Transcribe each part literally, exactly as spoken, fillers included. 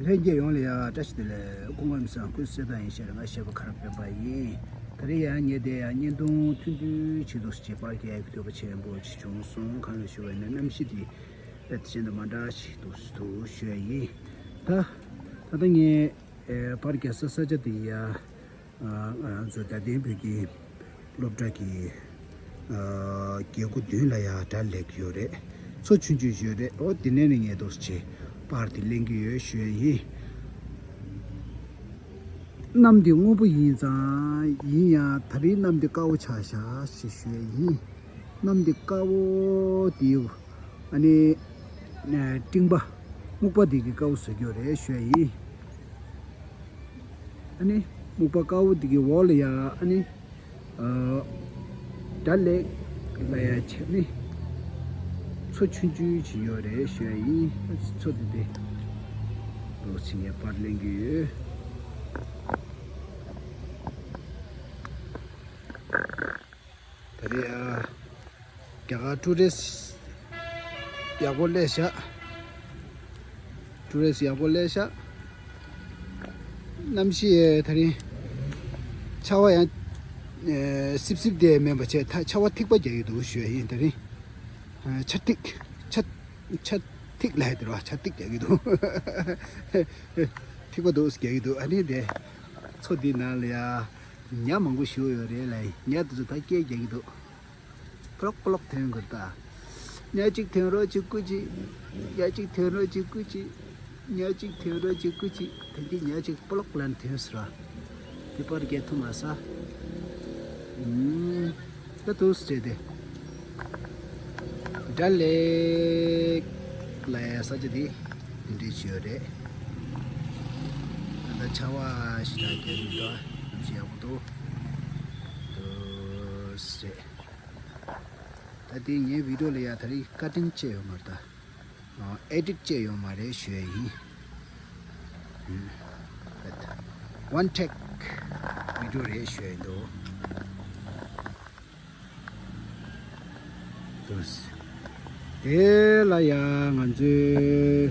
ལྷན་རྒྱས་ཡོངས་ལ་ཡ་བཀྲ་ཤིས་བདེ་ལེགས། སྐུ་ཁམས་བཟང་། སྐུ་གསལ་ཐང་ཡིན་ཞེས་ང་ཞེས་པ་ཁ་ར་ཕེབས་པ་ཡིན། ད་རེས་ཡང་ངས་དེ་ཡང་བརྙན་ཐུང་ཐུང་ཐུང་ཅིག་འདུག་སེ་བྱས་པར་རྒྱག་གི་འདོད་པ་ཆེན་པོ་ཅིག་བྱུང་སོང་། གང་ལ་ཞུ་བ་ཡིན་ན་གནམ་གཤིས་དེ་དཔེ་དེ་བཞིན་དུ་མ་འདྲ་ཞིག་འདུག་སེ་འདུག་ཞུ་ཡ་ཡིན། ད་ད་ལྟ་ངས་ཨེ་པར་རྒྱག་ས་ས་ཆ་དེ་ཡ། ང་རང་ཚོ་རྒྱལ་བསྟན་བོད་ཀྱི་སློབ་གྲྭ་གི་རྒྱལ་སྒོ་མདུན་ལ་ཡ་སྒྲ་ལེགས་ཡོད་རེད། མཚོ་ཆུང་ཆུང་ཡོད་རེད། འོ་དེ་ནས་ནི་ངས་འདུག་སེ་བྱས་པར་དེ་ལེན་གྱི་ཡོད་ཞུ་ཡ་ཡིན། གནམ་འདི་སྔོན་པོ་ཡིན་ཙང་ཡིན་ཡང་ད་རེས་གནམ་འདི་དཀར་པོ་ཆགས་ཤག་ཞེས་ཞུ་ཡ་ཡིན། གནམ་འདི་དཀར་པོ་དེ་ཨ་ནི་སྤྲིན་པ་སྨུག་པ་འདི་གི་དཀར་པོ་བཟོ་རྒྱུ་རེད་ཞུ་ཡ་ཡིན། ཨ་ནི་སྨུག་པ་དཀར་པོ་འདི་གི་འོག་ལ་ཡ་ཨ་ནི་སྒྲ་ལེགས་ལ་ཡ་བྱས་ནི་མཚོ་ཆུང་ཆུང་ཅིག་ཡོད་རེད་ཞུ་ཡ་ཡིན། མཚོ་འདི་དེ་ལོ་ཕྱི་ངས་པར་ལེན་གྱི་ཡོད། ད་རེས་ཨ་རྒྱ་གར་ཊུ་རི་སི་ཡག་པོ་སླེབས་ཤག་ཊུ་རི་སི་ཡག་པོ་སླེབས་ཤག་གནམ་གཤིས་ད་རིང་ཆར་པ་ཡང་སིབ་སིབ་དེ་མིན་པ་བྱས། ད་ཆར་པ་ཐིགས་པ་རྒྱག་གི་འདུག་ཞུ་ཡ་ཡིན། ད་རིང་ཆར་ཐིགས་ཆར་ཆར་ཐིགས་ལབ་ཡ་དེ་རེད་བ། ཆར་ཐིགས་རྒྱག་གི་འདུག་ཐིགས་པ་འདུག་རྒྱག་གི་འདུག་ཨ་ནི་དེ་མཚོ་འདི་ནང་ལ་ཡ། ཉ་མང་པོ་ཞིག་ཡོད་རེད་ལ། ཉ་དེ་ཚོ་ད་སྐད་རྒྱག་གི་འདུག་པ་ལོག་པ་ལོག་ཐོན་གི་རེད་ད། ཉ་གཅིག་ཐོན་རོགས་གྱིས་སྐུ་མཁྱེན། ཉ་གཅིག་ཐོན་རོགས་གྱིས་སྐུ་མཁྱེན། ཉ་གཅིག་ཐོན་རོགས་གྱིས་སྐུ་མཁྱེན། དེ་གི་ཉ་གཅིག་པ་ལོག་ལབ་ནས་ཐོན་ཟེར་བ། དེ་པར་རྒྱག་ཐུབ་མ་སོང་། ཨུམ། ད་འདུག་སེ་བྱས་ཏེ། སྒྲ་ལེགས་ལ་ཡ་ས་ཆ་འདི་འདི་འདྲ་ཞིག་ཡོད་རེད། ད་ལྟ་ཆར་པ་ཞེ་དྲག་རྒྱག་གི་མི་འདུག་གནམ་གཤིས་ཡག་པོ་འདུག་འདུག་སེ་བྱས། ད་དེ་ངའི་བི་ཌིའོ་ལ་ཡ་ད་རེས་ཀ་ཊིང་བྱས་ཡོད་མ་རེད་ད། ཨེ་ཌིཊ་བྱས་ཡོད་མ་རེད་ཞུ་ཡ་ཡིན། ཝན་ཊེག་བི་ཌིའོ་རེད་ཞུ་ཡ་ཡིན་འདུག་དེ་ལ་ཡང་ང་ཚོའི་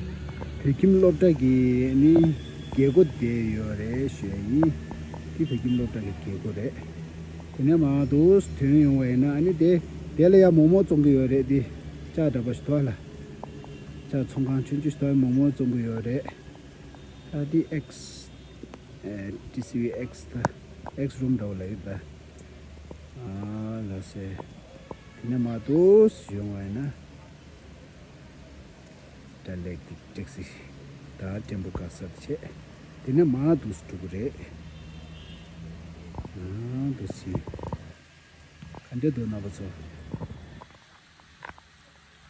བོད་ཁྱིམ་སློབ་གྲྭ་གི་ནི་རྒྱལ་སྒོ་དེ་ཡོད་རེད་ཞུ་ཡ་ཡིན། འདི་བོད་ཁྱིམ་སློབ་གྲྭ་གི་རྒྱལ་སྒོ་རེད། དེ་ནས་མར་འདུག་ཐོན་ཡོང་བ་ཡིན་ན་ཨ་ནི་དེ་དེ་ལ་ཡང་མོག་མོག་བཙོང་གི་ཡོད་རེད། འདི་ལྕགས་འདྲ་པོ་ཞིག་འདུག་ལ། ལྕགས་ཚོང་ཁང་ཆུང་ཆུང་ཞིག་འདུག་མོག་མོག་བཙོང་གི་ཡོད་རེད། ད་འདི་ཨེགས་ཨེ་ཊི་སི་ཝི་ཨེགས་ད་ཨེགས་རུམ་འདྲ་པོ་ལ་ཡོད་ད། ཨ་ལ་སེ། དེ་ནས་མར་འདུག་ཡོང་བ་ཡིན་ན། སྒྲ་ལེགས་ཀྱི་ཊེག་སི་ད་ཊེམ་པོ་ག་ས་དེ་བྱས། དེ་ནས་མར་འདུག་སེ་འགྲོ་གི་རེད། ཨ་འདུག་སེ། ག་འདྲ་འདུག་རྣམ་པ་ཚོ།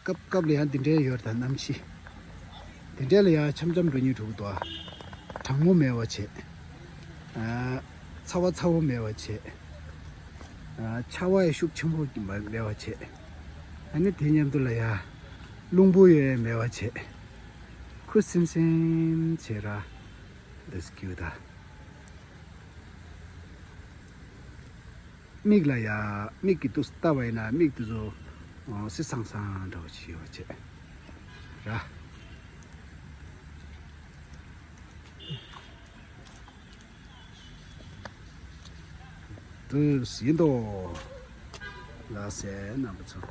སྐབས་སྐབས་ལ་ཡང་འདི་འདྲའི་ཡོད་རེད་ད་གནམ་གཤིས། འདི་འདྲའི་ལ་ཡང་འཆམ་འཆམ་འགྲོ་སྙིང་འདོད་ཀྱི་འདུག་ཨ། གྲང་མོ་མེད་པ་བྱས། ཨ། ཚ་བ་ཚ་བོ་མེད་པ་བྱས། ཨ། ཆར་པ་ཡང་ཤུགས་ཆེན་པོ་མ་མེད་པ་བྱས། ཨ་ནི་དེ་མཉམ་དུ་ལ་ཡང་རླུང་བུ་ཡང་མེད་པ་བྱས། ཁུ་སིམ་སིམ་བྱས་ར། འདི་སྐྱིད་ད། མིག་ལ་ཡ། མིག་གིས་འདུག་སེ་ལྟ་བ་ཡིན་ན་མིག་དེ་ཚོ་ཨ་སི་སང་སང་འདྲ་བོ་ཞིག་ཡོད་བྱས་ར། འདུག་སེ་ཡིན་དོ། ལགས་སེ་རྣམ་པ་ཚོ།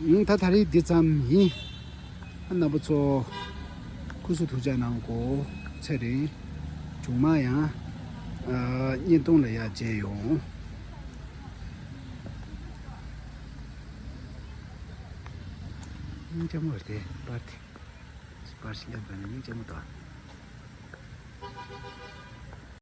ཨང་། ད་ད་རེས་འདི་ཙམ་ཡིན། རྣམ་པ་ཚོ་སྐུ་གཟུགས་ཐུགས་ཅག་གནང་གོ། ཚེ་རིང་། མཇུག་མ་ཡང་ཨ་བརྙན་ཐུང་ལ་ཡར་མཇལ་ཡོང་། སྙིང་རྗེ་མོ་རེད་དེ་པར་དེ། པར་ཞིག་སླེབས་པ་ནི་སྙིང་རྗེ་མོ་འདུག